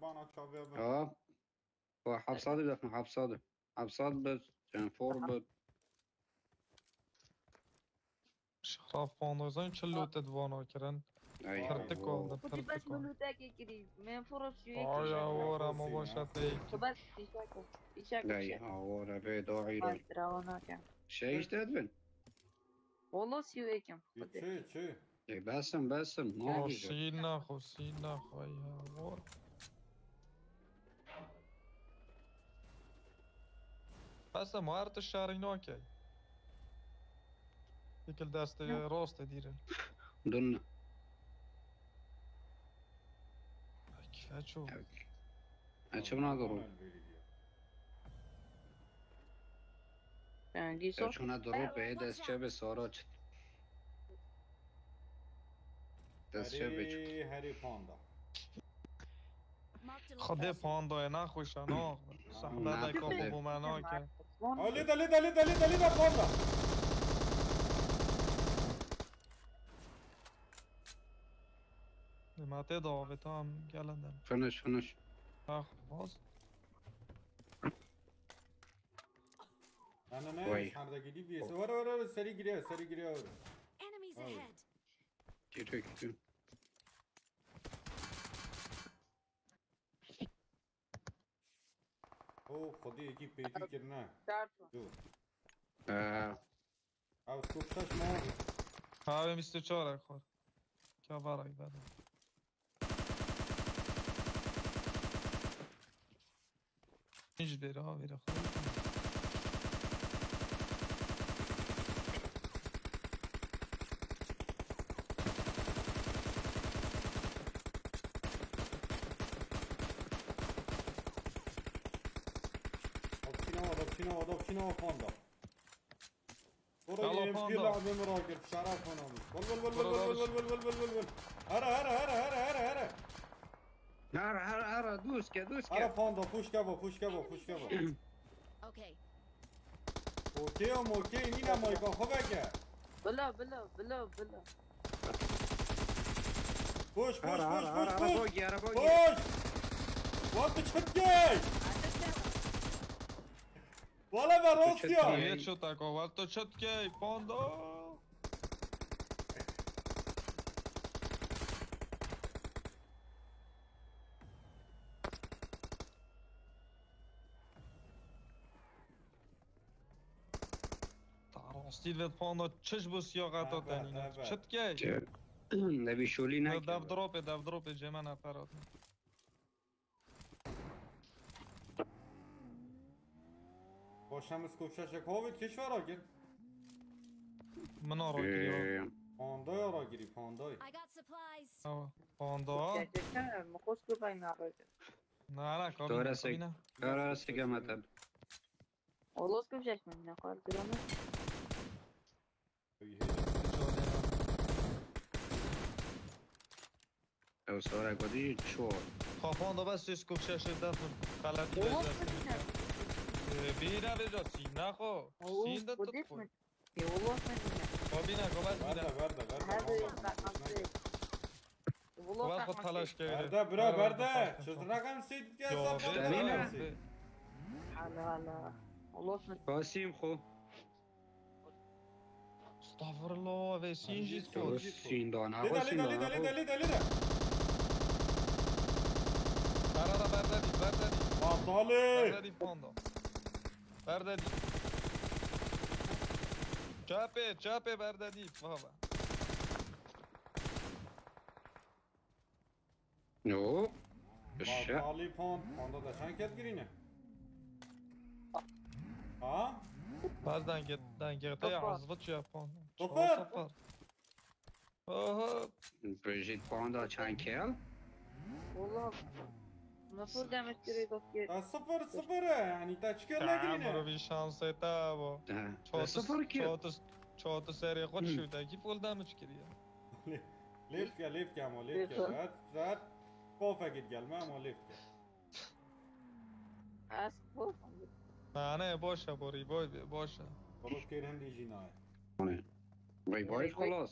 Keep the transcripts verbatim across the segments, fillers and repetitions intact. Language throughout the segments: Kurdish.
Bana çaviya ver. Ha. Bu hapsadi bırakma, hapsadi. Hapsad bir, yani for bir. Şeraf Pandozan çi lût divana kirin. Ay, Tirtik o. Oldu, Xwedî tirtik bes o. Min lûtekê kirî. Min firoş yê Ay, kirî. Awara ma boşa peyk. Tu bes îşek, îşek, Ay, îşek. Awara be daîro. Bas, rawa nakem. Şey işte edin. Wala sî û yekim. Çi, çi? E, besim, besim. Ne O olacak? Sî naxo, sî naxo ya. Wala. Bes em her tu şerî nake. Yekil destê rastê dîre. Dun. Ay, kîfe ço. Evet. E, çi buna doğru? Yani, E, çuna doğru be, dest çe be, sonra çit. Dest çe be, çit. Herî, herî panda. Xwedê pandoyê nexweş e, no. Sehne de kapo bû me nake. Lê de, lê de, lê de, lê de, lê de panda. Lê me tê de avê, tamam, gelin de. Finish, finish. Ax, baz. Ne, ne, ne, Vay. Şarda gidip bir. Were, were, were, serî giriyor, serî giriyor. Enemies ahead. Geliyor, geliyor. O, Xwedê yekî pêtî kirine. Dert var. Dur. Ee. Ev scope şeş mi? Ha, ben bîst û çar ek xwar. Kavara gidelim. Hiç beri ha, beri xwar. Dopçinova, dopçinova, dopçinova panda. Yalla panda. Panda. Abim rakir, şeref panda. Vol, vol, vol. Hara, hara, hara. Hara, hara, hara, dûz ke, dûz ke. Hara panda, puşke bo, puşke bo, puşke bo. Okay. Okey, am okey, nîne mayka xwe veke. Bila, bila, bila, bila. Koş, koş, koş, koş, koş. Araba gir, araba gir. Koş. What the shit gay? Wala me rast ya. Yê çotako, wal to çot key, panda. Ta rastî ve panda çiş bu siyaqeta tenîne. Çit key. Nevi şolî ne. Dev dropê, dev dropê cemana perat. Paşa min scope şeşek havêt kêşva rakir. Min a rakiriya. Ee. Pandaya rakirî, pandayê. I got supplies. Tamam. Panda. Gerçekten mi? Koskoca ne rakir? Ne alaka? Doğru sek. Doğru sek ama tabii. Olos kuşak mı? Ne kadar duramaz. Ew sora godî çor. Kapan da bes ses kuşa şey da xelat. Olos kuşak. Bira veja sîn naxo. Sîn de tut xo. Olos ne? Kabine, kabine. Verda, verda, verda. Hadi. Wala xwe telaş kevire. Berda, bira, berda. Çiz rakam seyt ya, sap. Hala, hala. Olos ne? Kasîm xo. Estağfurullah, ve sîn jî xo. Sîn dana. Lida, lida, lida, lida, lida, lida. Ara, ara, berde dî, berde dî. Batali. Berde dî panda. Berde dî. Çapê, çapê berde dî, baba. Yo. Şe. Batali pond, panda da çend ket girîne? Ha? Baz denge, denge te ya azvıç ya pond. Sıfır. Sıfır. Oho. Bejit panda çend kel? Ola. Nasıl demek ki? Ha, sıfır, sıfır, yani ta çıkar ne girîne? Amro bir şans et abi. Ha, sıfır ki. Çoğu, çoğu, çoğu seri koç şurada ki full damage giriyor. Lêv ke, lêv ke ama, lêv ke. Rahat, rahat. Kofa git gelme ama lêv ke. Ez kofa git. Ne, ne, boş ver, bu revive, boş ver. Balık kêr hem de jî nayê. Revive xelas.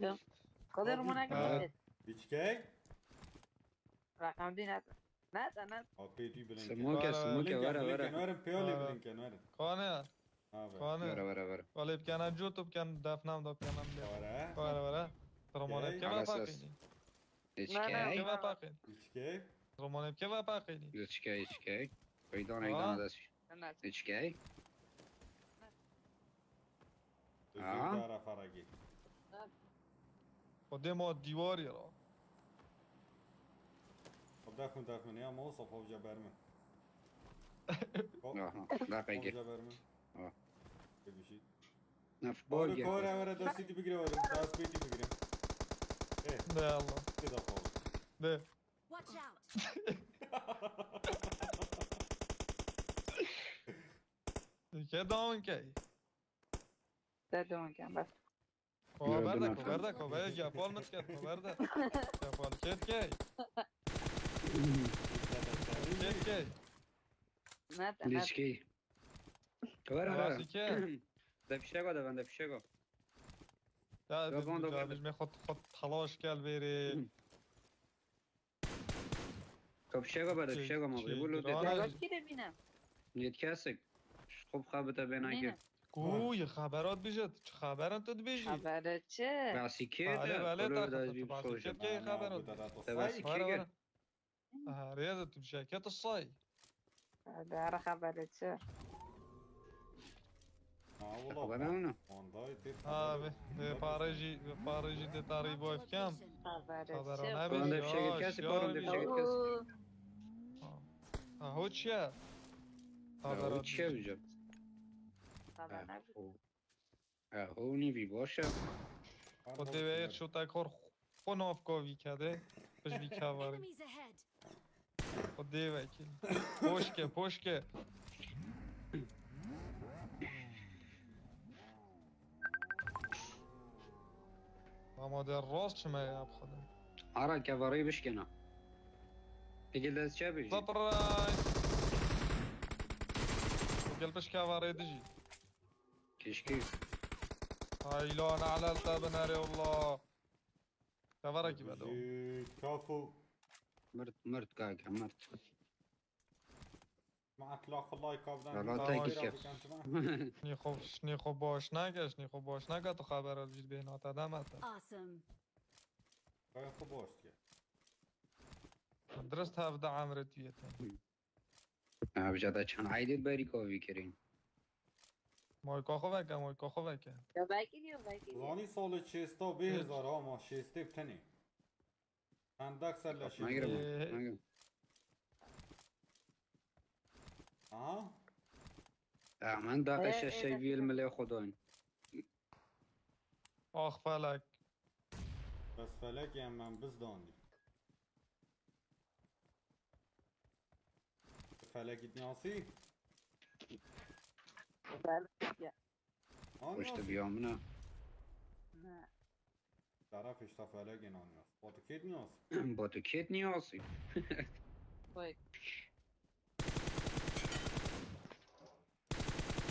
Kadir. Kadir, Abi, Ramona ha. Kadir. Biçkek. Rakam din at. Nat, nat. Apê dî bilind. Smoke, Were, were. Smoke, Blinken, were, blinken, were. Werin, piyolê Were. Blinken, werin. Kane. Ha, be. Kane. Were, were, were. Wale bikene, cu tu biken, defnam da bikene, bile. Were. Were, were. Ramona Okey. Keva Alas, alas. Pakini. Hiç Na, na, key. Keva na. Pakini. Hiç key. Ramona keva pakini. Hiç key, hiç key. Peydan Ha? eydan dest. Nat. Hiç key. Özür Ha? Dara Faragi. Nat. O demo dîwarê ra. Xwe dexwin, dexwin. Ya Mosa, xwe vêca ber min. Xwe, Aha, da xwe peki. Vêca ber min. Ha. Tebişî. Nef Oğlum, bol ya. Kore, were, destî bigire, oğlum. Destpêkî bigire. Eh, De Allah. Bir dakika oğlum. De. Watch out! Ke down key. De down key, bas. Ko Gördüm berde, ko efendim. Berde, ko berde, yapal mı ket, ko berde. Yapal ket key. Ket key. Nat, nat. Lişki. Were, were. Lişki. De fişego de ben, de fişego. Ya, Yo, biz, bana da biz, verdi. Biz me xot, xot talaş gel veri. Ka fişego berde, Şey, fişego ma şey, bu lode. Dana- Baba kî de bîne? Nêt kesik. Xub xebite bê nake. Neyne? Ku yi xeberat bijit. Çi xeberan tu dibêjî? Xebere çi? Basî kê Bale, de, bale, kulu ta da xebere, bir basî soje. Kê, kê xeberan? Te da to Te say. Basî Were, kê were. Aha, rêz tu bir şey. Kê tu say? Dara xebere çi? Ha, wala. Xebere ne? Onda tê Abi, xebere. Vê parê jî, vê parê jî de tarî boy kem. Xebere Xebere çi? Ne Koran de bir şey ya, kes, ya koran de bir şey kes. Oo. Ha, ha, hoç ya. Ha, Xebere hoç ya bir- hocam. Xebere Ha, o. Ha, o ne bir boş ya. O deve şu takor xo navka vî kede. Pij vî kavar. Enemies ahead! Xwedê vekil. Poşke, poşke. Ama de rast çime ya, bi Xwedê. Ara kevarê bişkena. Peki dest çe bêjî? Surprise! Gel piş kevarê dijî. Keşke. Haylan alel te binere Allah. Kevarekî vedo. Bijî, kafo. Mirt, mirt kaka, mirt. Ma etla xulay kavdan. Valla Tamam. Tek Tamam. Kişi. Şnî xwe, şnî xwe baş neke, şnî xwe baş neke, tu xeber al jî bêhna te demete. Awesome. Kaya xwe baş diye. Dirist hevde emre tu yete. Abi jada çan aydê berî kovî kirin. Moyka xwe veke, moyka xwe veke. Ya belki diyor, belki diyor. Zanî salê çêsta bê hezar ha, ma şêstê bi tenê. Hendek ser leşê. Nagirem, Ee. nagirem. Aha. Ya, men da Ee, eşe ee, şey ee. Vîl milê xwe doyn. Ax felek. Bes felek ya, men bizdanî. Felek gitniyasi. Felek ya. An Hoştu yasi. Bir amına. Ne? Taraf işte felek inanıyor. Batu kit niyasi. Batu kit niyasi. Koy.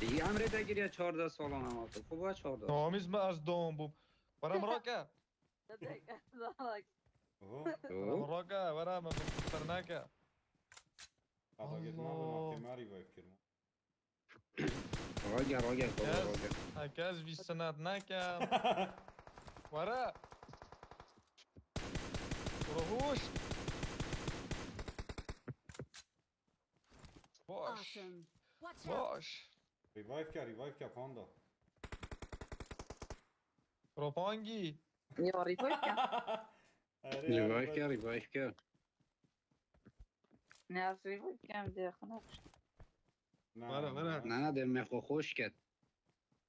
İyi emre de giriyor çarda salon ama. Kuba çarda. Namiz mi az doğum bu? Bana mıraka. Oho. Bana mıraka, bana mı? Tırnaka. Aba git ma Allah. Bu mahkeme arayı bu kirma. Roger, Roger, Roger, Roger. Kes, kes bir sanat ne ki? Were. Rohuş. Baş. Awesome. Watch out. Baş. Revive ke, revive ke panda. Ropangi. Ya revive ke. Erê, Revive erê, ke, revive ke. Ne az revive ke, em de xina. Ne, Were, were. ne. Na, na, deme xwe xweş ket.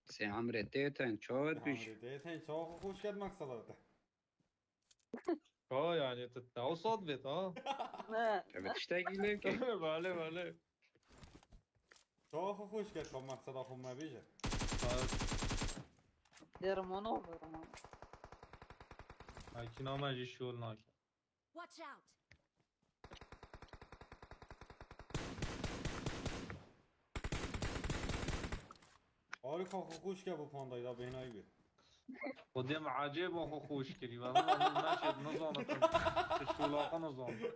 Sê emrê tê ten çavet bîş. Emrê tê ten çawa xwe xweş ket, Maksada te. Ha, yani, tu ne o sat bit, ha? Ne. Tabii tiştekî lê ke. Bale, bale. Çawa xwe xweş ket, ka Maksada xwe me bêje. Dermano, dermano. Ay, ki name jî şol nake. Watch out. Arif xwe xweş ke bu pandayı da bêhnayî bê. Xwedê min ecêb xwe xweş kirî. Wala min naşêt nizanitim. Çi şolaxa nizanitim.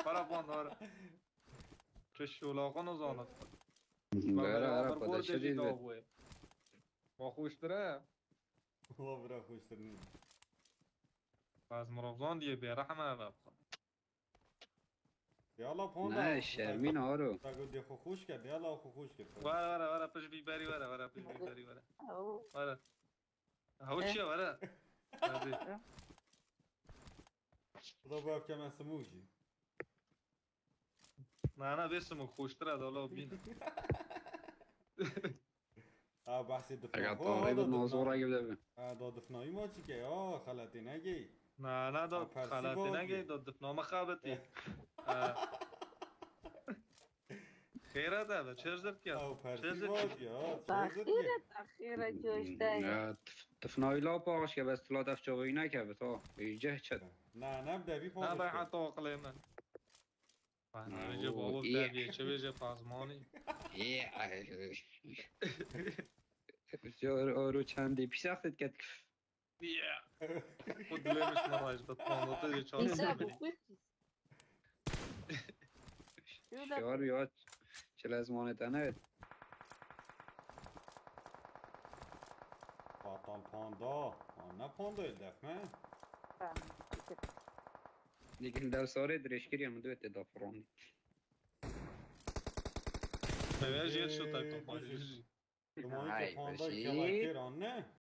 Para panda, were. Çi şolaxa nizanitim. Were, were, Bor xwedê bor çi dejî dî da be. bûye. Wa xweştir e. Wa bira xweştir nî. Ez mirovzan diye bêrehme eve. Ya la panda. Ne, şermîn aro. Ta go dê xwe xweş ket, ya la xwe xweş ket. Were, were, were, pişt vî berî were, were, pişt vî berî were. Oh. Were. Ew çi ye, were. Hadi. Bu da bu hafke me simûk jî. Na, na, bê simûk xweştir e, dalo bîne. Ha, behsê difna Eger xwe, tarî ha, da bi nazora difna. Gibi de bi. Ha, da difnayî ma çi ke, ya, xeletê negey. Na, na, da Ha, persî xeletê bavê. Negey, da difna me xebetî. Eh. Ha. Xêre de be, çerzer ke. Ha, persî Çerzer bavê ke. ya, Taxire, çerzer ke. taxire coşte ya. Ya, tif-, tifnayî la paş ke bes tila def çavayî neke bi ta. Êceh çet. Na, ne bi devî Na be paş ke. heta aqilê min. Ben Ha, önce o balo iyi. Devîye, çi bêje pazmanî. Ê, ay, ay. Aro çendê pîsaxtet ket. Ya. Xwe dilê min ji min re ji bitmanda te jê çar Pîsa bibînî. bu xwe pîs. Şöyle Şar ya, çile zmanê te ne. Vatan panda. Ha, ne panda el def me? ben. Lekin dev sarê dirêjkiriye min divê tê da fironî. Meve jê şu Ee, tayfa bu şey. jî. Dumanî Ay, ke panda bu şey. Kelaykêr anne.